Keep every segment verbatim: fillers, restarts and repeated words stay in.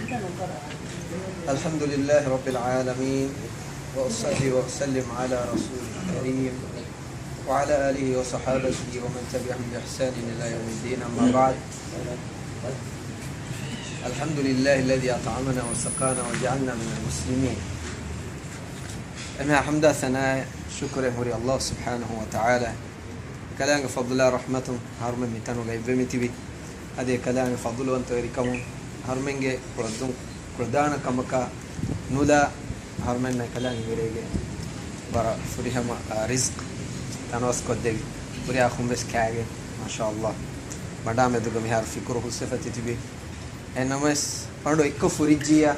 الحمد لله رب العالمين، وأصلي وأسلم على رسوله الكريم، وعلى آله وصحابته ومن تبعهم بإحسان إلى يوم الدين، أما بعد. الحمد لله الذي أطعمنا وسقانا وجعلنا من المسلمين. އެންމެ ޙަމްދާ ސަނާއެއް ޝުކުރެއް ހުރީ ﷲ ސުބްޙާނަހޫ ވަތަޢާލާ. ކަލާނގެ ފަޟްލާ ރަޙްމަތުން އަހަރުމެން މިތަނުގަ އެއްވެ މިތިބި. އަދި ކަލާނގެ ފަޟްލުވަންތަވެރިކަމުން އަހަރުމެންގެ ކުޅަދުން ކުޅަދާނަ ކަމަކާ ނުލާ، އަހަރުމެންނަށް ކަލާނގެ މިރޭގެ ވަރަށް ފުރިހަމަ، އާ، ރިޒްޤު ތަނަވަސްކޮށްދެވި. ހުރިހާ އަޚުން ވެސް ކާގެން، މާޝާﷲ، ބަނޑާމެދުގަ މިހާރު ފިކުރު ހުސްވެފަ ތިތިބި. އެހެންނަމަވެސް، ބަނޑު އެއްކޮށް ފުރިއްޖިއްޔާ،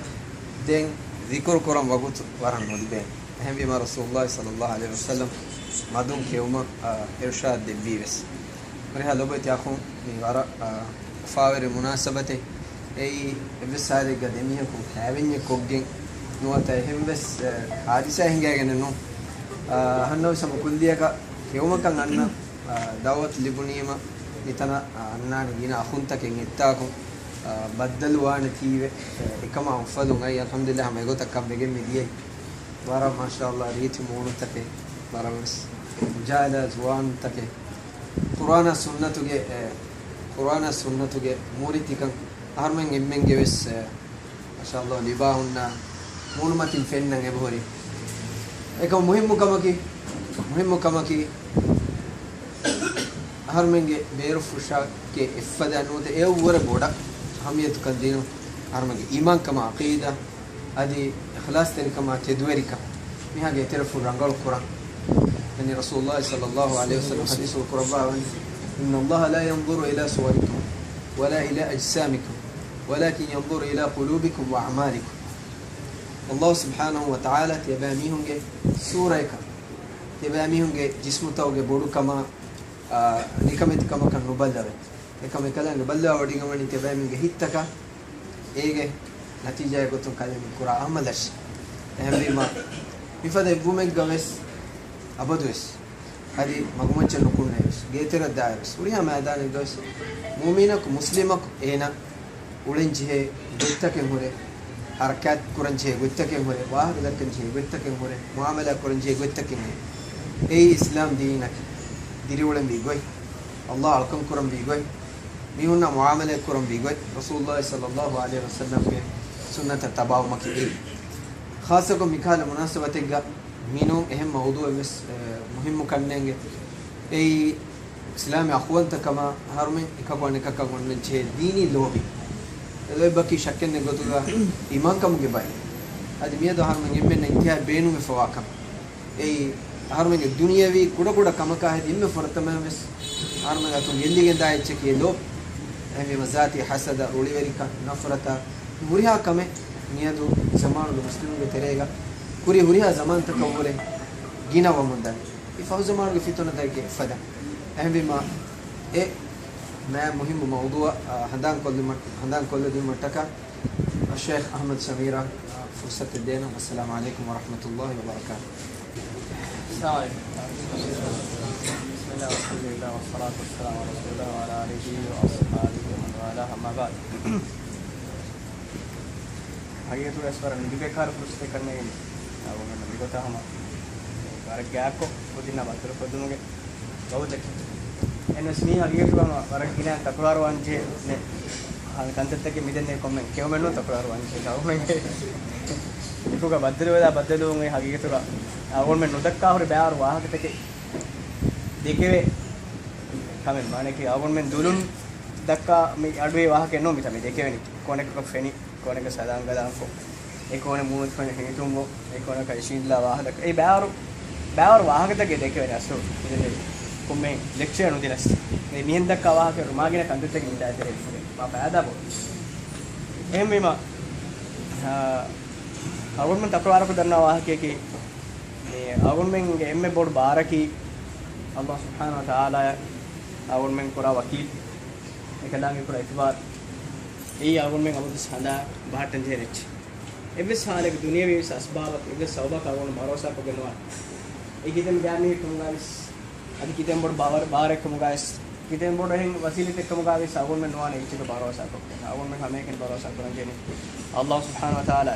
ދެން ޛިކުރު ކުރަން ވަގުތު ވަރަށް ނުލިބޭނެ. އެހެންވީމާ، ރަސޫލުﷲ ޞައްލަﷲ ޢަލައިހި ވަސައްލަމް މަދުން ކެއުމަށް، އާ، އިރުޝާދު ދެއްވީ ވެސް. ހުރިހާ ލޮބުވެތި އަޚުން، މި ވަރަށް، އާ، އުފާވެރި މުނާސަބަތެއް. އެއީ އެއްވެސް ހާލެއްގަ ދެމީހަކު ހައިވެންޏެއް ކޮށްގެން ނުވަތަ އެހެންވެސް، އާ، ހާދިސާ ހިނގައިގެނެއް ނޫން. އާ، އަހަންނަށް ވެސް ހަމަ ކުއްލިއަކަށް ކެއުމަކަށް އަންނަ، އާ، ދަޢުވަތު ލިބުނީމަ މިތަނަށް، އާ، އަންނާނެ ގިނަ އަޚުންތަކެއް އެއްތާކު، އާ، ބައްދަލުވާނެތީވެ، އެކަމާ އުފަލުން އައި، އަލްޙަމްދުލިއްލާހް، ހަމަ އެގޮތަށް ކަން ވެގެން މި ދިޔައީ. ވަރަށް މާޝާﷲ، ރީތި މޫނުތަކެއް، ވަރަށް ވެސް އުޖާލާ ޒުވާނުންތަކެއް. ޤުރްއާނާ ސުންނަތުގެ، އެ، ޤުރްއާނާ ސުންނަތުގެ މޫރިތިކަން އަހަރުމެން އެންމެންގެ ވެސް، އެ، މާޝާﷲ، ލިބާ ހުންނަ މޫނުމަތިން ފެންނަން އެބަހުރި. އެކަމް މުހިއްމު ކަމަކީ، މުހިއްމު ކަމަކީ، އަހަރުމެންގެ ބޭރުފުށާގެ އެއްފަދަ ނުވަތަ އެއަށްވުރެ ބޮޑަށް އަހައްމިއްޔަތުކަން ދިނުން، އަހަރުމެންގެ އީމާންކަމާ ޢަޤީދާ އަދި އިޚްލާޞްތެރިކަމާ ތެދުވެރިކަން މިހާގެ އެތެރެފުށް ރަނގަޅު ކުރަން. އެންމެ ރަސޫލުﷲ ޞައްލަﷲ ޢަލައިހި ވަސައްލަމް ޙަދީޘްފުޅު ކުރައްވާވަނީ، إن الله لا ينظر إلى صوركم ولا إلى أجسامكم ولكن ينظر إلى قلوبكم وأعمالكم. ﷲ ސުބްޙާނަހޫ ވަތަޢާލާ ތިޔަބައިމީހުންގެ ސޫރަޔަކަށް، ތިޔަބައިމީހުންގެ ޖިސްމުތަކުގެ ބޮޑުކަމާ، އާ، ނިކަމެތިކަމަކަށް ނުބައްލަވޭ. އެކަމަކު އެކަލާނގެ ބައްލަވާވޮޑިގަންވަނީ ތިޔަބައިމީހުންގެ ހިތްތަކަށް. އޭގެ ނަތީޖާއެއް ގޮތުން ކަލޭމެން ކުރާ ޢަމަލަށް. އެހެންވީމަ، މިފަދަ އެއްވުމެއްގަ ވެސް އަބަދުވެސް އަދި މަގުމައްޗަށް ނުކުންނައިރުވެސް، ގޭތެރެއަށް ދާއިރުވެސް، ހުރިހާ މައިދާނެއްގަވެސް މުއުމިނަކު މުސްލިމަކު އޭނަ އުޅެންޖެހޭ ގޮތްތަކެއް ހުރޭ، ޙަރަކާތް ކުރަންޖެހޭ ގޮތްތަކެއް ހުރޭ، ވާހަކަ ދައްކަންޖެހޭ ގޮތްތަކެއް ހުރޭ، މުޢާމަލާތް ކުރަންޖެހޭ ގޮތްތަކެއް ހުރޭ. އެއީ އިސްލާމް ދީނަކީ ދިރިއުޅެންވީ ގޮތް، ﷲ އަޅުކަން ކުރަންވީ ގޮތް، މީހުންނާ މުޢާމަލާތް ކުރަންވީ ގޮތް، ރަސޫލުﷲ ޞައްލަﷲ ޢަލައިހި ވަސައްލަމްގެ ސުންނަތަށް ތަބާވުމަކީ އެއީ. ޚާއްޞަކޮށް މިކަހަލަ މުނާސަބަތެއްގަ މިނޫން އެހެން މައުޟޫޢެއް ވެސް، އެ، މުހިއްމު ކަންނޭނގެ. އެއީ، އިސްލާމީ އަޚުވަންތަކަމާ އަހަރުމެން އެކަކު އަނެކަކަށް އޮންނަންޖެހޭ ދީނީ ލޯބި. އެ ލޯތްބަކީ ޝައްކެއްނެތް ގޮތުގަ އީމާންކަމުގެ ބައެއް. އަދި މިއަދު އަހަރުމެން އެންމެންނަށް އިންތިހާއި ބޭނުންވެފަވާ ކަމެއް. އެއީ، އަހަރުމެންގެ ދުނިޔަވީ ކުޑަކުޑަ ކަމަކާ ހެދި އެންމެ ފުރަތަމަ ވެސް އަހަރުމެން އަތުން ގެއްލިގެން ދާ އެއްޗަކީ ލޯބި. އެހެންވީމަ ޒާތީ ޙަސަދަ، ރުޅިވެރިކަން، ނަފްރަތާ، ހުރިހާ ކަމެއް މިއަދު ޒަމާނުގެ މުސްލިމުންގެ ތެރޭގަ ކުރި ހުރިހާ ޒަމާންތަކަށްވުރެ ގިނަ ވަމުންދަނީ. މި ފަހު ޒަމާނުގެ ފިތުނަތަކެއްގެ އެއްފަދަ. އެހެންވީމަ، އެ މާ މުހިއްމު މައުޟޫޢަށް، އާ، ހަނދާންކޮށްލުމަށް، ހަނދާންކޮށްލެވުމަށްޓަކާ، އައްޝައިޚް އަޙްމަދު ސަމީރަށް، އާ، ފުރުޞަތެއް ދޭނަން. އައްސަލާމު ޢަލައިކުމް ވަރަޙްމަތުﷲ ވަބަރަކާތުހު. އައްސަލާމު ޢަލައިކުމް. بسم الله والحمد لله والصلاة والسلام على رسول الله وعلى آله وأصحابه ومن والاه، أما بعد. ހަގީގަތުގައި ވަރަށް ނުލިބޭކާރު ފުރުޞަތެއް ކަންނޭނގެ. އަޅުގަނޑު މިގޮތަށް ހަމަ ވަރަށް ގާތްކޮށް ކުދިންނާ ބައްދަލުކޮށްލުމުގެ ގައުދަކީ. އެހެންވެސް މީ ހަގީގަތުގަ ވަރަށް ގިނަ ތަކުރާރުވާންޖެހޭ ކަންތައްތަކެއް. މިދެންނެވި ކޮންމެ ކެއުމެއްނޫން ތަކުރާރުވާންޖެހޭ. އަޅުގަނޑުމެންގެ ހިތުގަ ބައްދަލުވެލާ ބައްދަލުވުން އޮތް ހަގީގަތުގަ އަޅުގަނޑުމެން ނުދައްކާ ހުރި ބައިވަރު ވާހަކަތަކެއް ދެކެވޭ ކަމެއް. މާނައަކީ އަޅުގަނޑުމެން ދުލުން ދައްކާ މި އަޑުއެހި ވާހަކައެއް ނޫން މިތާ މި ދެކެވެނީ. ކޯނެކަކަށް ފެނި، ކޯނެކަށް ސަލާން ކަލާންކޮށް، އެ ކޯނެ މޫނުތަކުން ހިނިތުންވުން، އެ ކޯނަކަށް އިށީނދިލާ ވާހަކަ. އެ ބައިވަރު، ބައިވަރު ވާހަކަތަކެއް ދެކެވެނީ އަސްލު. މިދެންނެވި ކޮންމެ ލެކްޗަރ ނުދިނަސް. މި މިހެން ދައްކާ ވާހަކަ މާ ގިނަ ކަންތައްތަކެއް މިތާ ތެރޭ މާ ފައިދާ ބޮޑު. އެހެންވީމަ، އާ، އަޅުގަނޑުމެން ތަކުރާރުކޮށް ދަންނަވާ ވާހަކަޔަކީ، މި އަޅުގަނޑުމެންގެ އެންމެ ބޮޑު ބާރަކީ ﷲ ސުބްޙާނަހޫ ވަތަޢާލާ އަޅުގަނޑުމެން ކުރާ ވަކީލް، އެކަލާނގެ ކުރާ އިތުބާރު، އެއީ އަޅުގަނޑުމެން އަބަދުވެސް ހަނދާން ބަހައްޓަން ޖެހޭ އެއްޗެއް. އެއްވެސް ހާލެއްގެ ދުނިޔަވީ ވެސް އަސްބާބަކު، އެއްވެސް ސަބަބަކު އަޅުގަނޑު ބަރޯސާކޮށްގެން ނުވާނެ. އެ ކިތަންމެ ގާތް މީހެއް ކަމުގައި ވެސް، އަދި ކިތަންމެ ބޮޑު ބާވަރު، ބާރެއް ކަމުގައި ވެސް، އެހެން ބޮޑު އެހެން ވަސީލަތެއްކަމުގައިވެސް އަޅުގަނޑުމެން ނުވާނެ އެއްޗަކަށް ބަރޯސާކޮށްގެން. އަޅުގަނޑުމެން ހަމައެކަނި ބަރޯސާ ކުރަން ޖެހެނީ އައްލާހު ސުބްޙާނަހު ވަތަޢާލާ.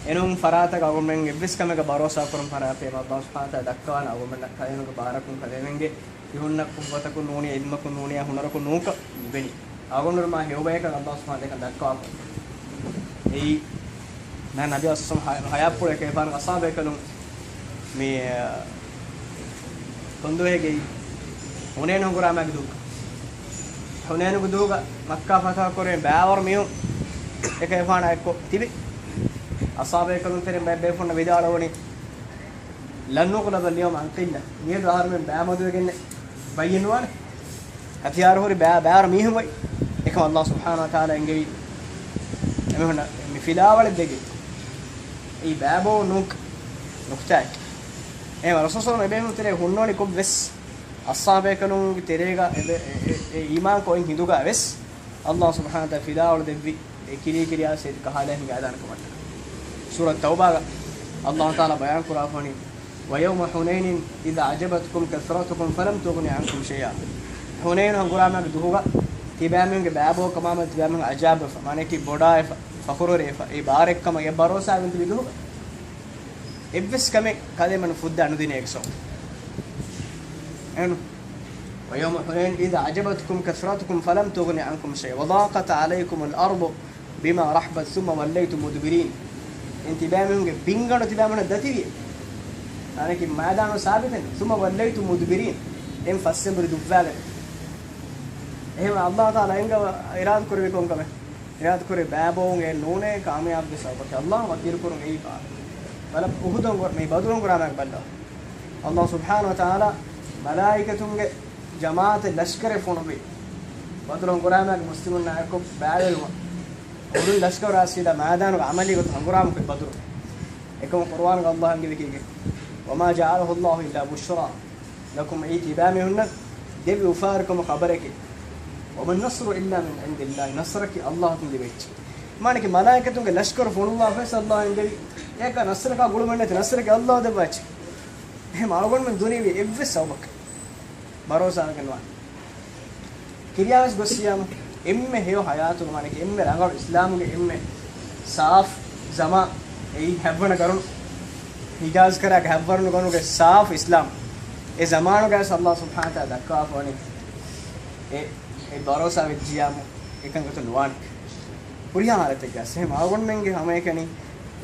އެނޫން ފަރާތަކަށް އަޅުގަނޑުމެން އެއްވެސް ކަމެއްގަ ބަރޯސާ ކުރަން ފަރާތެއް އައްލާހު ސުބްޙާނަހު ވަތަޢާލާ ދައްކަވާނެ. އަޅުގަނޑުމެންނަށް ކަލޭމެންގެ ތިހުންނަށް ޤުއްވަތަކުން ނޫނިއްޔާ، ޢިލްމަކުން ނޫނިއްޔާ، ހުނަރަކުން ނޫންކަން ލިބެނީ. އަޅުގަނޑުމެން މާ ހެޔޮ ބަޔަކަށް އައްލާހު ސުބްޙާނަހު ވަތަޢާލާ ދައްކަވާފަ. އެއީ، މާ ނަބީ އަސް ހަ-، ހަޔާތްޕުޅެ ކޭފާން އަޞްޙާބޭކަލުން މި، އަ، ކޮންދުވަހެއްގައި ޙުނައިނު ހަނގުރާމާގެ ދުވަހު. ޙުނައިނުގެ ދުވަހުގަ މައްކާ ފަތަޙަ ކުރެވޭ ބައިވަރު މީހުން އެކޭފާނާ އެއްކޮށް ތިބި. އަޞްޙާބޭކަލުން ތެރެއިން ބައެއް ބޭފުޅުންނަށް ވިދާޅުވަނީ، لن نغلب اليوم عن قلة. މިއަދު އަހަރުމެން ބައިމަދުވެގެން ބައްޔެއް ނުވާނެ. ހަތިޔާރު ހުރި ބައި-، ބައިވަރު މީހުން އޮތް. އެކަމަށް އައްލާހު ސުބްޙާނަހު ވަތަޢާލާ އެންގެވީ އެމީހުންނަށް މި ފިލާވަޅެއް ދެއްވި. އެއީ ބައިބޯ ނުކް-، ނުކްތާއެކޭ. އެހެން ރަސޫލު ޞައްލައްލާހު ޢަލައިހި ވަސައްލަމަ އެބޭފުޅުން ތެރޭ ހުންނަވަނީ ކޮށްވެސް އަޞްޙާބޭކަލުންގެ ތެރޭގަ އެބެ-، އެ-، އެ-، އެ އީމާންކޮށް އިން ހިނދުގަ ވެސް އައްލާހު ސުބްޙާނަހު ވަތަޢާލާ ފިލާވަޅު ދެއްވި. އެ ކިރީ ކިރިޔާ ސޭދު ކަހާލާ ހިނގާދާނެ ކަމަށްޓަކަ. ސޫރަތު ތައުބާގަ އައްލާހު ތަޢާލާ ބަޔާން ކުރާފަނީ، ويوم حنين إذ أعجبتكم كثرتكم فلم تغن عنكم شيئا. ޙުނައިނު ހަނގުރާމާގެ ދުވަހުގަ ތިބާމީހުންގެ ބައިބޯކަމާމެދު ތިބާމީހުން އަޖާބެފަ، މާނައަކީ ބޮޑާވެފަ، ފަޚުރުވެރިވެފަ، އެ ބާރެއްކަމަށް އެ ބަރޯސާވެން ތިބި ދުވަހުގަ. އެއްވެސް ކަމެއް ކަލޭމެން ފުއްދާ ނުދިނޭ އެކަށް. އެހެން. ويوم حنين إذ أعجبتكم كثرتكم فلم تغن عنكم شيئا وضاقت عليكم الأرض بما رحبت ثم وليتم مدبرين. އިން ތިބާމީހުންގެ ބިންގަނޑު ތިބާމީހުންނަށް ދަތިވި. އަނެކި މައިދާނު ސާބިތެއް. ثم وليتم مدبرين. އިން ފަސްއެނބުރި ދުއްވާގެން. އެހެން އައްލާހު ތަޢާލާ އެނގަވަ އިރާދަ ކުރެވި ކޮންކަމެއް؟ އިރާދަ ކުރެވި ބައިބޯވުން އެއް ނޫނޭ ކާމިޔާބުގެ ސަބަބަކީ. އައްލާހު ވަކީލު ކުރުން އެއީ ބާ. ބަލަ އުޙުދު ހަނގުރާ-، މި ބަދުރު ހަނގުރާމާގެ ބައްލަވާ. އައްލާހު ސުބްޙާނަހު ވަތަޢާލާ މަލާއިކަތުންގެ ޖަމާޢަތެއް ލަޝްކަރެއް ފޮނުއްވި. ބަދުރު ހަނގުރާމާގެ މުސްލިމުންނާ އެއްކޮށް ބައިވެރިވުމަށް. އުޙުދު ލަޝްކަރު ރާސީދާ މައިދާނުގަ ޢަމަލީ ގޮތުން ހަނގުރާމަ ކުރި ބަދުރު. އެކަމު ޤުރުއާނުގަ އައްލާހު އެންގެވި ކީކޭ؟ وما جعله الله إلا بشرى لكم. އެއީ ތިބާމީހުންނަށް ދެއްވި އުފާވެރިކަމުގެ ޚަބަރެކޭ. وما النصر إلا من عند الله. ނަޞްރަކީ އައްލާހު އަތުން ލިބޭ އެއްޗެއް. މާނައަކީ މަލާއިކަތުންގެ ލަޝްކަރު ފޮނުއްވާފަވެސް އައްލާހު އެންގެވި. އޭކަ ނަޞްރަކާ ގުޅުމެއް ނެތި، ނަޞްރަކީ އައްލާހު ދެއްވާ އެއްޗެއް. އެހެން އަޅުގަނޑުމެން ދުނިޔެވީ އެއްވެސް ސަބަބަކަށް ބަރޯސާވެގެން ނުވާނެ. ކިރިޔާވެސް ގޮއްސިޔާމު، އެންމެ ހެޔޮ ހަޔާތުގަ މާނައަކީ އެންމެ ރަނގަޅު އިސްލާމުގެ އެންމެ ސާފު ޒަމާން އެއީ ހަތްވަނަ ގަރުނު. ހިޖާޒް ކަރާގެ ހަތްވަނަ ގަރުނުގެ ސާފު އިސްލާމް. އެ ޒަމާނުގައި ވެސް އައްލާހު ސުބްޙާނަހު ވަތަޢާލާ ދައްކަވާފަވަނީ އެ، އެ ބަރޯސާ ވެއްޖިޔާމު އެކަން ގޮތަށް ނުވާނެ. ހުރިހާ ހާލަތެއްގައި ވެސް އަޅުގަނޑުމެންގެ ހަމައެކަނި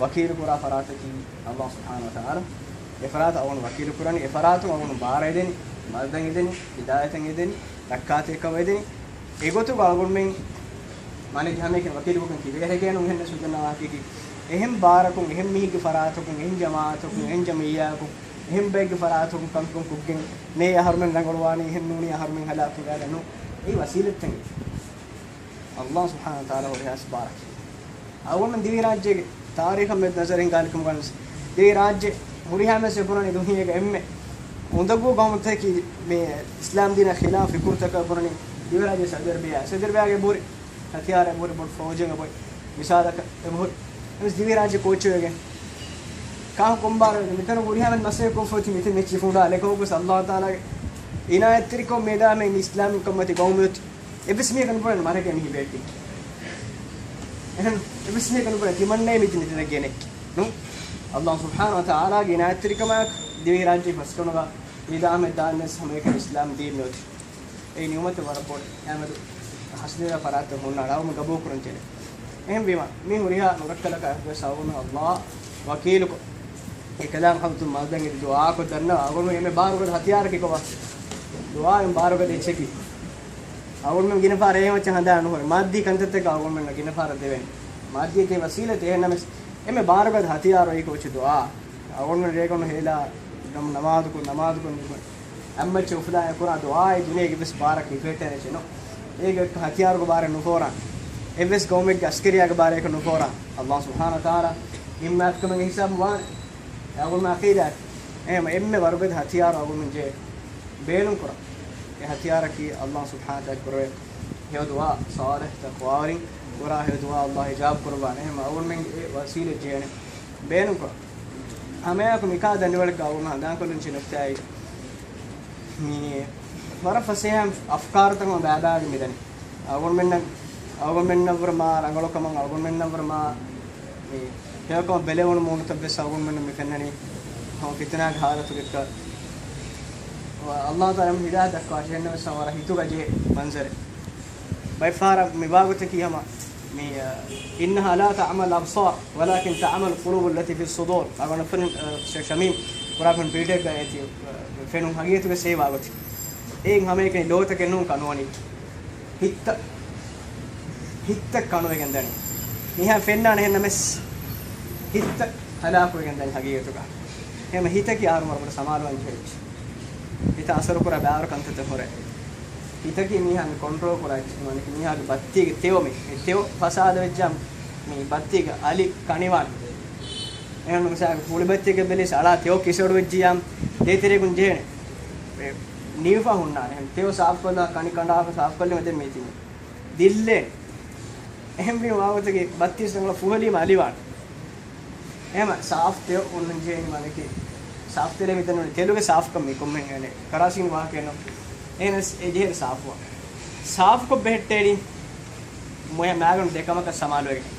ވަކީލު ކުރާ ފަރާތަކީ އައްލާހު ސުބްޙާނަހު ވަތަޢާލާ. އެ ފަރާތަށް އަޅުގަނޑު ވަކީލު ކުރަނީ، އެ ފަރާތުން އަޅުގަނޑު ބާރަށް އެދެނީ، މަދަދަށް އެދެނީ، ހިދާޔަތަށް އެދެނީ، ރައްކާތެރިކަމަށް އެދެނީ. އެގޮތުގަ އަޅުގަނޑުމެން މާނައަކީ ހަމައެކަނި ވަކީލުކޮށް ތިބޭ ހެގޭނު އެހެން ސުދަންނަވާކީކީ. އެހެން ބާރަކުން، އެހެން މީހެއްގެ ފަރާތަކުން، އެހެން ޖަމާޢަތަކުން، އެހެން ޖަމިއްޔާއަކުން، އެހެން ބައެއްގެ ފަރާތަކުން ކަންކަން ކޮށްގެން ނޭ އަހަރުމެން ރަނގަޅުވާނީ، އެހެން ނޫނީ އަހަރުމެން ހަލާކުވާލަން ނޫން. އެއީ ވަސީލަތްތައް. އައްލާހު ސުބްޙާނަހު ވަތަޢާލާ ހުރިހާ ބާރަކީ. އަޅުގަނޑުމެން ދިވެހިރާއްޖޭގެ ތާރީޚަށް މެދު ނަޒަރެއް ހިންގާލިކަމުގަ ވެސް، ދިވެހިރާއްޖެ ހުރިހާ މެސް ބުނަނީ ދުނިޔޭގެ އެންމެ އުނދަގޫ ގައުމުތަކަކީ މި އިސްލާމް ދީނާ ޚިލާފް ފިކުރުތަކަށް ބުނަނީ ދިވެހިރާއްޖެ ސައުދީ އަރަބިއާ. ސައުދީ އަރަބިއާގެ ބުރި ހަތިޔާރެއް ބުރި ބޮޑު ފައުޖެއް އެބައޮތް. މިސާލަކަށް އެބަހުރި. އެމެސް ދިވެހިރާއްޖެ ކޯޗުވެގެން ކާކު ކޮންބާރުވެގެން މިތަނު ހުރިހާ މެސް މަސައްކަތް ކޮށްފަ އޮތީ މިތަން މެޗި ފުނޑާ އަޅެކަމަކުވެސް އައްލާހު ތަޢާލާގެ އިނާޔަތްތެރިކަމުން މިއަދާ މި އިސްލާމީ ކަންމަތި ގައުމު އޮތީ. އެއްވެސް މީހަކަށް ނުބުނަން މަރަކަށް މި ބޭއްޓި. އެހެން އެއްވެސް މީހަކަށް ނުބުނަން ތިމަންނައޭ މިތިން ތިނަގެނެއް ނޫން. އައްލާހު ސުބްޙާނަހު ވަތަޢާލާގެ އިނާޔަތްތެރިކަމާއެކު ދިވެހިރާއްޖެ ފަސްގަނޑުގަ މިއަދާ މެދާންވެސް ހަމައެކަނި އިސްލާމް ދީން މިއޮތީ. އެއީ ނިޢުމަތެއް ވަރަށް ބޮޑު. އެހެންވެ ހަސަދަވެރި ފަރާތްތައް ހުންނާނެ އަޅުގަނޑު ގަބޫލުކުރަން ޖެހޭ. އެހެންވީމަ، މި ހުރިހާ ނުރައްކަލަކަށް ވެސް އަޅުގަނޑު އައްލާހު ވަކީލުކޮށް، އެކަލާނގެ ހަޟްރަތު މަދަދަށް އެދި ދުޢާކޮށް ދަންނަވަން. އަޅުގަނޑު އެންމެ ބާރުގަދަ ހަތިޔާރަކީ ކޮބާ؟ ދުޢާއިން ބާރުގަދަ އެއްޗަކީ. އަޅުގަނޑު ގިނަ ފަހަރަށް އެހެން އެއްޗެއް ހަނދާން ނުހުރޭ. މާއްދީ ކަންތައްތަކަށް އަޅުގަނޑު ގިނަ ފަހަރަށް ދެވޭނެ. މާއްދީ ވަސީލަތެއް އެހެންނަމަވެސް، އެންމެ ބާރުގަދަ ހަތިޔާރު އެއީ ކޯޗު ދުޢާ. އަޅުގަނޑު ރޭގަނޑު ހޭލާ ނަމާދުކޮށް، ނަމާދުކޮށް ނިކުމެ. އަތްމައްޗަށް އުފުލާ އެ ކުރާ ދުޢާއެއް ދުނިޔޭގެ އެއްވެސް ބާރަކަށް ހިފެހެއްޓޭނެ އެއްޗެއް ނޫން. އޭގެ އެއްކަ ހަތިޔާރުގެ ބާރެއް ނުފޯރާނެ. އެއްވެސް ގައުމެއްގެ އަސްކަރިއްޔާގެ ބާރެއް އެކަށް ނުފޯރާނެ. އައްލާހު ސުބްޙާނަހު ވަތަޢާލާ އިންމާތުކަމެއްގެ ހިސާބު ވާނެ. އަޅުގަނޑު އަޤީދާ. އެހެން އެންމެ ވަރުގަދަ ހަތިޔާރު އަޅުގަނޑުމެން ޖެހޭ ބޭނުން ކުރާ. އެ ހަތިޔާރަކީ އައްލާހު ސުބްޙާނަހު ވަތަޢާލާ ކުރެވޭ ހެޔޮ ދުޢާ، ޞާލިޙު ތަޤްވާވެރިން ކުރާ ހެޔޮ ދުޢާ އައްލާހު އިޖާބަ ކުރައްވާނެ. އެހެން އަޅުގަނޑުމެން އެ ވަސީލަތް ޖެހޭނެ ބޭނުން ކުރާ. ހަމައެއާއެކު މިކާ ދަނޑިވަޅެއްގަ އަޅުގަނޑު ހަނދާންކޮށްލަން ޖެހޭ ނުކްތާއެއް މި ވަރަށް ފަސޭހަ އަފްކާރުތަކުން ބައިބައިގެން މިދަނީ. އަޅުގަނޑުމެންނަށް، އަޅުގަނޑުމެންނަށްވުރެ މާ ރަނގަޅުކަމަށް، އަޅުގަނޑުމެންނަށްވުރެ މާ މި ހެޔޮކަމަށް ބެލެވުނު މޫނުތައްވެސް އަޅުގަނޑުމެންނަށް މި ފެންނަނީ ހަމަ ފިތުނާގެ ހާލަތުގެ. އައްލާހު ތަޢާލާ ހިދާޔަތް ދައްކަވާށި. އެހެންނަމަވެސް ވަރަށް ހިތުގަ ޖެހޭ މަންޒަރެއް. ބައެއްފަހަރަށް މި ވާގޮތަކީ ހަމަ މި، އަ، إنها لا تعمى الأبصار ولكن تعمى القلوب التي في الصدور. އަޅުގަނޑު ފެނުން، އަ، ޝޭޚް ޝަމީމް ކުރާ ފެނުން ޕީޓެކްގަ އޭތި، އަ، ފެނުން ހަގީގަތުގަ ސޭ ވާގޮތެއް. އެއިން ހަމައެކަނި ލޯތަކެއް ނޫން ކަނުވަނީ. ހިތްތައް، ހިތްތައް ކަނުވެގެން ދަނީ. މީހާ ފެންނާނެ އެހެންނަމަސް ހިތްތައް ހަލާކުވެގެން ދަނީ ހަގީގަތުގަ. އެހެން ހިތަކީ އަހަރުމަރު ބޮޑަށް ސަމާލުވާން ޖެހޭ އެއްޗެއް. ހިތަށް އަސަރު ކުރާ ބާރު ކަންތައްތައް ހުރޭ. ހިތަކީ މީހާ މި ކޮންޓްރޯލް ކުރާ އެއްޗެއް. މާނައަކީ މީހާގެ ބައްތީގެ ތެޔޮ މި، އެ ތެޔޮ ފަސާދަ ވެއްޖާ މި ބައްތީގެ އަލި ކަނިވާނެ. އެހެން މިސާލަކަށް ފުޅި ބައްތިއެއްގަ ބެލިސް އަޅާ ތެޔޮ ކިސަޑު ވެއްޖިޔާ ދޭތެރޭގުން ޖެހޭނެ. އެ ނީފާ ހުންނާނެ. އެހެން ތެޔޮ ސާފުކޮށްލާ ކަނި ކަނޑާފަ ސާފުކޮށްލީމަ ދެން މީތި މި ދިއްލޭނެ. އެހެންވީމަ ވާގޮތަކީ ބައްތިސް ރަނގަޅަށް ފުހެލީމަ އަލިވާނެ. އެހެމަ ސާފް ތެޔޮ އޮންނަން ޖެހޭނީ މާނައަކީ ސާފް ތެލެއް މިދަންނަވަނީ ތެލުގެ ސާފްކަން މި ކޮންމެހެން އެނެ ކަރާސީން ވާހަކައެއްނު. އެހެނަސް އެ ޖެހޭނެ ސާފުވާން. ސާފުކޮށް ބެހެއްޓޭނީ މޮޔަ މާގަނޑު ދެކަމަކަށް ސަމާލުވެގެން.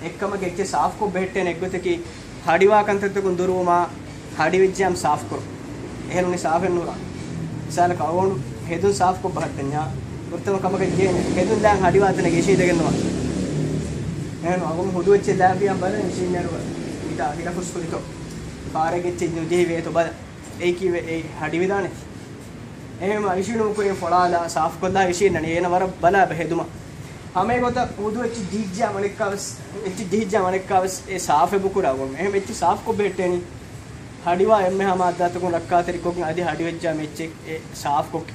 އެއްކަމަކަށް އެއްޗެއް ސާފުކޮށް ބެހެއްޓޭނެ އެއްގޮތަކީ ހަޑިވާ ކަންތައްތަކުން ދުރުވުމާ، ހަޑިވެއްޖާމް ސާފުކުރުން. އެހެން ނޫނީ ސާފެއް ނުވާނެ. މިސާލަކަށް އަޅުގަނޑު ހެދުން ސާފުކޮށް ބަހައްޓަންޏާ، ފުރަތަމަ ކަމަކަށް ޖެހޭނެ ހެދުން ދާން ހަޑިވާ ތަނެއް އިށީނދެގެން ނުވާނެ. އެހެން އަޅުގަނޑު ހުދު އެއްޗެއް ލާފިޔާ ބަލަން އިށީނދެއިރު މިތާ ހިރަފުސް ހުރިތޯ، ފާރެއްގެ އެއްޗެއް ނުޖެހިވޭތޯ ބަލަން. އެއީ ކީއްވެ އެއީ ހަޑިވެދާނެތީ. އެހެންވީމަ އިށީނުމުގެ ކުރިން ފޮޅާލާ ސާފުކޮށްލާ އިށީންނަނީ އޭނަ ވަރަށް ބަލާބަ ހެދުމަށް. ހަމައެގޮތަށް ހުދު އެއްޗެއް ޖެހިއްޖާ މަނެއްކާވެސް، އެއްޗެއް ޖެހިއްޖާ މަނެއްކާވެސް އެ ސާފެއް ބުކުރާ ގޮތް. އެހެން އެއްޗެއް ސާފުކޮށް ބެހެއްޓޭނީ. ހަޑިވާ އެންމެހާ މާއްދާތަކުން ރައްކާތެރިކޮށްގެން އަދި ހަޑިވެއްޖާ މި އެއްޗެއް އެ ސާފުކޮށް.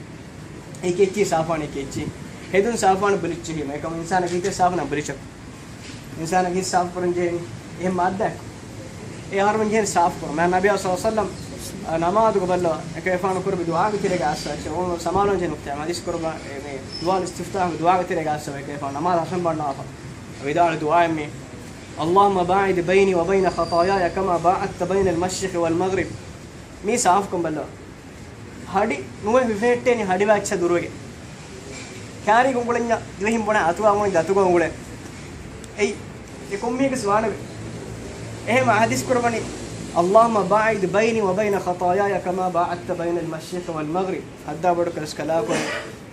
އެކި އެއްޗިހި ސާފުވާނެ އެކި އެއްޗިހި. ހެދުން ސާފުވާނެ ބުލިއްޗިހި. އެކަމު އިންސާނަކީ ހިތެއް ސާފުވާނެ ބުލިއްޗަކު. އިންސާނަކީ ހިތް ސާފުކުރަން ޖެހޭނީ އެހެން މާއްދާއެއް. އެ އަހަރުމެން ޖެހޭނީ ސާފުކުރަން. މާ ނަބިއްޔާ ޞައްލަﷲ ޢަލައިހި ވަސައްލަމް ނަމާދުގަ ބައްލަވާ އެކަލޭގެފާނު ކުރެއްވި ދުޢާގެ ތެރޭގަ އައްސަވާ އެއްޗެއް. އޮން ސަމާލުވާން ޖެހޭ ނުކުތާ. ޙަދީޘް ކުރައްވާ އެ މި ދުޢާ އިސްތިފްތާޙު ދުޢާގެ ތެރޭގަ އައްސަވާ އެކަލޭގެފާނު ނަމާދު ހަށަން ބަންނަވާފަ. ވިދާޅު ދުޢާއެއް މި. اللهم باعد بيني وبين خطاياي كما باعدت بين المشرق والمغرب. މީ ސާފުކަން ބައްލަވާ. ހަޑި ނުވެ ހިފެހެއްޓޭނީ ހަޑިވާ އެއްޗަށް ދުރުވެގެން. ކާރީގަ އުނގުޅެންޏާ ދިވެހިން ބުނާ އަތުގަ އުނގުޅެން ދަތުގަ އުނގުޅެން. އެއީ އެ ކޮންމީގެސް ވާނެވެ. އެހެމަ ޙަދީޘް ކުރައްވަނީ، اللهم باعد بيني وبين خطاياي كما باعدت بين المشرق والمغرب. ހައްދާ ބޮޑު ކަލަސް ކަލާކޮން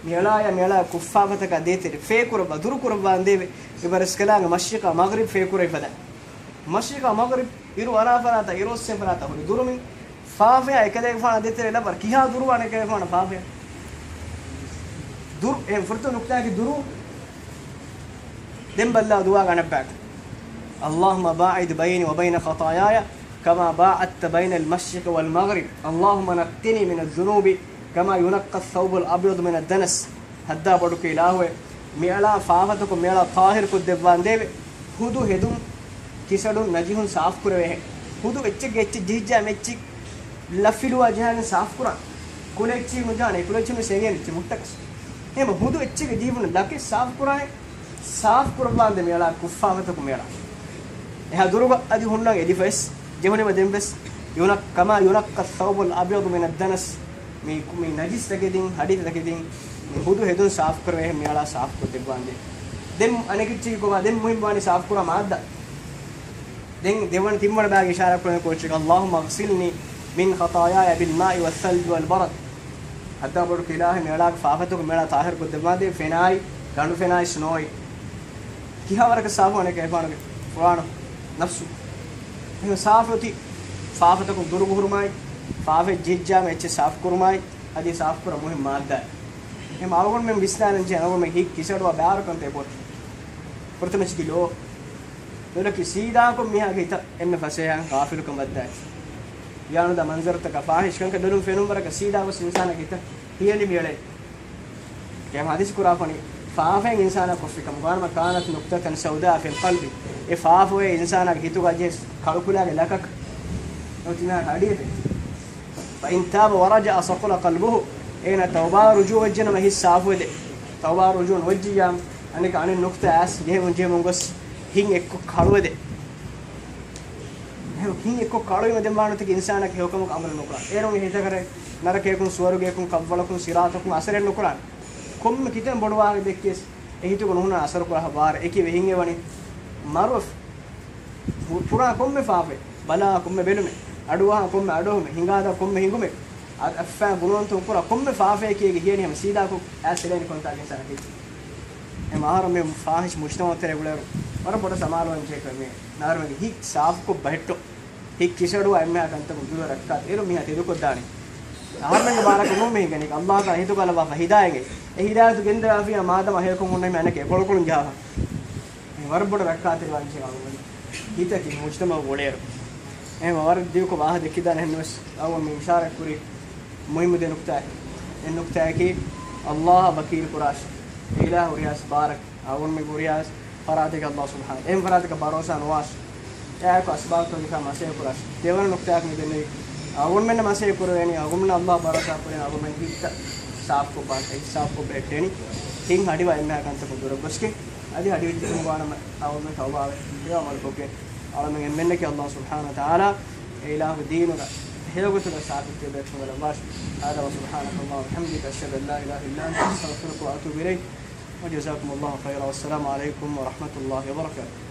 މިއަޅާޔާ މިއަޅާ ކުށްފާފަތަކާ ދޭތެރެ ފޭކުރައްވާ ދުރުކުރައްވާނދޭވެ. އެބަރަސްކަލާނގެ މަޝްރިޤާ މަޣްރިބް ފޭކުރެވިފަދަ. މަޝްރިޤާ މަޣްރިބް އިރު އަރާ ފަރާތާ އިރު އޮއްސޭ ފަރާތާ ހުރި ދުރުމިން ފާފަޔާ އެކަލޭގެފާނާ ދޭތެރެ ލައްވާ ކިހާ ދުރުވާނެ އެކަލޭގެފާނާ ފާފަޔާ؟ ދުރު، އެ ފުރަތަމަ ނުކުތާގެ ދުރު. ދެން ބައްލަވާ ދުޢާގެ އަނެއްބަޔަކު. اللهم باعد بيني وبين خطاياي كما باعدت بين المشرق والمغرب. اللهم نقني من الذنوب كما ينقى الثوب الأبيض من الدنس. ހައްދާ ބޮޑު ކި އިލާހުވެ، މިއަޅާ ފާފަތަކުން މިއަޅާ ޠާހިރު ކޮށްދެއްވާނދޭވެ. ހުދު ހެދުން ކިސަޑުން ނަޖިހުން ސާފުކުރެވޭހެން. ހުދު އެއްޗެއްގެ އެއްޗެއް ޖެހިއްޖާ މި އެއްޗި ލަފިލުވާ ޖަހާގެން ސާފުކުރާން. ކުލަ އެއްޗިހި ނުޖާނެ، ކުލަ އެއްޗިހި ނުސެނގޭނެ އެއްޗެއް މުއްޓަކަސް. އެހެމަ ހުދު އެއްޗެއްގެ ޖީބުން ލަކެއް ސާފުކުރާނެ، ސާފުކުރައްވާނދޭ މިއަޅާ ކުށްފާފަތަކުން މިއަޅާ. އެހާ ދުރުގަ އަދި ހުންނަން އެދިފައިސް ޖެހުނީމަ ދެންވެސް ينق-، كما ينقى الثوب الأبيض من الدنس. މި، މި ނަޖިސް ތަކެތިން، ހަޑި ތަކެތިން، މި ހުދު ހެދުން ސާފުކުރެވޭހެން މިއަޅާ ސާފުކޮށްދެއްވާނދޭ. ދެން އަނެކެއްޗެއް ކޮބާ؟ ދެން މުހިންމުވާނީ ސާފުކުރާ މާއްދާ. ދެން ދެވަނަ ތިންވަނަ ބާގެ އިޝާރާތް ކުރަން ކޯޗެކަށް، اللهم اغسلني من خطاياي بالماء والثلج والبرد. ހައްދާ ބޮޑު ކި އިލާހު މިއަޅާގެ ފާފަތަކުން މިއަޅާ ޠާހިރު ކޮށްދެއްވާނދޭ، ފެނާއި، ގަނޑު ފެނާއި ސްނޯއި. ކިހާވަރަކަށް ސާފުވާނެ ކަލޭގެފާނުގެ ފުރާނަ ނަފްސު. އެހެން ސާފު އޮތީ ފާފަތަކުން ދުރުހުރުމާއި، ފާފައެއް ޖެހިއްޖާމަ އެއްޗެއް ސާފުކުރުމާއި، އަދި ސާފުކުރާ މުހިންމު މާއްދާ. އެހެން އަޅުގަނޑުމެން ވިސްނާލަންޖެހޭ އަޅުގަނޑުމެން ހިތް ކިސަޑުވާ ބާރު ކަންތައް އެބައޮތީ. ފުރަތަމަ އެއްޗަކީ ލޯ. ލޮލަކީ ސީދާކޮށް މީހާގެ ހިތަށް އެންމެ ފަސޭހައިން ޣާފިލުކަން ވައްދާ އެއްޗެއް. ޔާނުދާ މަންޒަރުތަކާ ފާހިޝް ކަންކަން ލޮލުން ފެނުން ވަރަކަށް ސީދާ ގޮސް އިންސާނާގެ ހިތަށް ހިޔަނި މިއެޅޭ. ކަމަށް ޙަދީޘް ކުރާފަނީ ފާފައިން އިންސާނާ ކޮށްފި ކަމަށް. ވާނަމަ كانت نقطة سوداء في القلب. އެ ފާފައެއް އިންސާނާގެ ހިތުގަ ޖެހި ކަޅުކުލާގެ ލަކަކަށް. ނުތިމާ ހަޑިއެބެ. فإن تاب ورجع صقل قلبه. އޭނާ ތައުބާ ރުޖޫޢަވެއްޖެނަމަ ހިތް ސާފުވެދޭ. ތައުބާ ރުޖޫޢަ ނުވެއްޖިއްޔާ އަނެކަ އަނެއް ނުކުތާ އައިސް ޖެހެމުން ޖެހެމުން ގޮސް ހިތް އެއްކޮށް ކަޅުވެދޭ. ހިތް އެއްކޮށް ކަޅުވީމަ ދެން ވާނެތަކީ އިންސާނަކީ ހެޔޮކަމަކަށް ޢަމަލު ނުކުރާ. އޭރުން އެ ހިތަކަށް ނަރަކަޔަކުން، ސުވަރުގެޔަކުން، ކަށްވަޅަކުން، ސިރާޠަކުން އަސަރެއް ނުކުރާނެ. ކޮންމެ ކިތަން ބޮޑު ވާހަކަ ދެއްކިޔަސް އެ ހިތުގަ ނުހުންނަ އަސަރު ކުރާ ބާރެއް. އެކި ވެހިން އެވަނީ މަރުވެފަ. ކުރާ ކޮންމެ ފާފައެއް، ބަލާ ކޮންމެ ބެލުމެއް، އަޑުއަހާ ކޮންމެ އަޑުއެހުމެއް، ހިނގާދާ ކޮންމެ ހިނގުމެއް، އަ-، އަތްފައިން ގުނަވަންތަކުން ކުރާ ކޮންމެ ފާފައެކޭ އޭގެ ހިޔަނި ހަމަ ސީދާކޮށް އައިސް އެޅޭނެ ކޮންތާކަށް އިންސާނަކީ. އެ މަހަރު މި ފާހިޝް މުޖްތަމަޢު ތެރޭ ގުޅޭރު ވަރަށް ބޮޑަށް ސަމާލުވާން ޖެހޭ ކަމެއް. މި ނާރުމެގެ ހިތް ސާފުކޮށް ބަހެއްޓުން. ހިތް ކިސަޑުވާ އެންމެހާ ކަންތަކުން ދުރަށް ރައްކާތެރި މީހާ ތެދުކޮށްދާނެ. އަހަރުމެންގެ ބާރަކަށް ނޫން މި ހިނގަނީ. އައްލާހު ތަޢާލާ ހިތުގަ ލައްވާފަ ހިދާޔަތް. އެ ހިދާޔަތު ގެންދަވާފިޔާ މާދަމާ ހެޔޮކަމުން ނަމަ އަނެކެ ކޮޅުކޮޅުން ޖަހާފަ. މި ވަރަށް ބޮޑަށް ރައްކާތެރިވާން ޖެހޭ އަޅުގަނޑު. ހިތަކީ މުޖްތަމަޢު ގުޅޭރު. އެހެން ވަރަށް ދިގުކޮށް ވާހަކަ ދެއްކިދާނެ ހެންނުވެސް އަޅުގަނޑު މި އިޝާރާތް ކުރީ މުހިއްމު ދެ ނުކުތާއެއް. އެއް ނުކުތާއަކީ އައްލާހަށް ވަކީލު ކުރާށި. އެ އިލާހު ހުރިހާ ބާރަކަށް އަޅުގަނޑު މި ހުރިހާ ފަރާތެއްގަ އައްލާހު ސުބްޙާނަހޫ. އެހެން ފަރާތަކަށް ބަރޯސާ ނުވާށި. އެއާއެކު އަސްބާބުތަކުގެފާ މަސައްކަތް ކުރާށި. ދެވަނަ ނުކުތާއަކީ މި ދެންނެވި. އަޅުގަނޑުމެންނަށް މަސައްކަތް ކުރެވޭނީ، އަޅުގަނޑުމެން އައްލާހަށް ބަރޯސާ ކުރޭނީ، އަޅުގަނޑުމެން ހިތްތައް ސާފުކޮށް ބަހައްޓަން، ހިތް ސާފުކޮށް ބަހައްޓަން. ހިތް ހަޑިވާ އެންމެހާ ކަންތަކުން ދުރަށް ގޮސްގެން، އަދި ހަޑިވެއްޖެ ކަމުގަ ވާނަމަ އަޅުގަނޑުމެން ތައުބާވެ ހެޔޮ ޢަމަލުކޮށްގެން، އަޅުގަނޑުމެން އެންމެންނަކީ އައްލާހު ސުބްޙާނަހޫ ވަތަޢާލާ އެ އިލާހު ދީނުގަ ހެޔޮގޮތުގަ ސާބިތުވެ ބޭކަމުގަ ލައްވާށި. هذا وسبحانك اللهم وبحمدك، أشهد أن لا إله إلا أنت، أستغفرك وأتوب إليك. وجزاكم الله خيرا، والسلام عليكم ورحمة الله وبركاته.